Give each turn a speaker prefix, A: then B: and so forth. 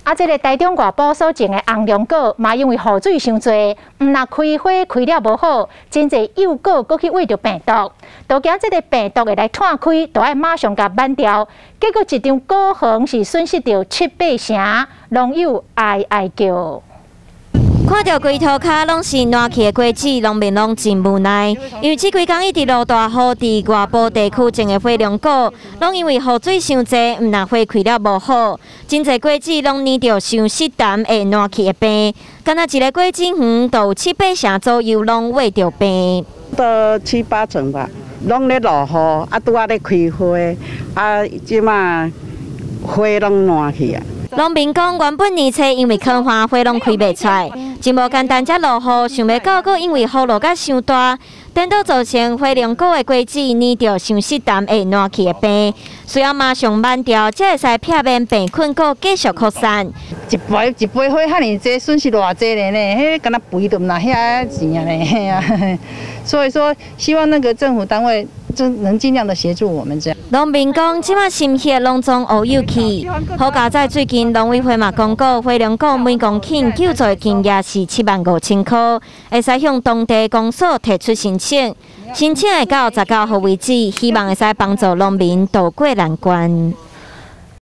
A: 啊，這个台中外埔所種的紅龍果，嘛因為雨水傷濟，毋若開花開了無好，真濟幼果閣去穢著病毒，都驚這个病毒會來湠開，都愛馬上共挽掉。結果一場果園是損失著七八成，農友哀哀叫。
B: 看著規塗跤攏是爛去的果子，農民攏真無奈。因為這幾工一直落大雨，佇外埔地區種的火龍果，攏因為雨水傷濟，毋若花開了無好，真濟果子攏染著傷濕澹會爛去的病。敢若一个果子園，就有七八成左右攏穢著病。
C: 都七八成吧，攏咧落雨，啊拄仔咧開花，啊這馬花攏爛去啊。
B: 農民講，原本年初因為乾旱，花攏開袂出來，真無簡單。才落雨，想袂到閣因為雨落甲傷大，顛倒造成火龍果的果子染著傷濕澹會爛去的病，需要馬上挽掉，才會使避免病菌閣繼續擴散。
D: 一批一批花遐爾濟，損失偌濟咧呢？彼敢若賠都毋若遐錢啊呢？嘿啊，所以說希望那個政府單位就能盡量的協助我們這樣。
B: 農民講，這馬心血攏總烏有去。好佳哉最近農委會嘛公告，火龍果每公頃救助的金額是75,000箍，會使向當地公所提出申請，申請會到19號為止，希望會使幫助農民渡過難關。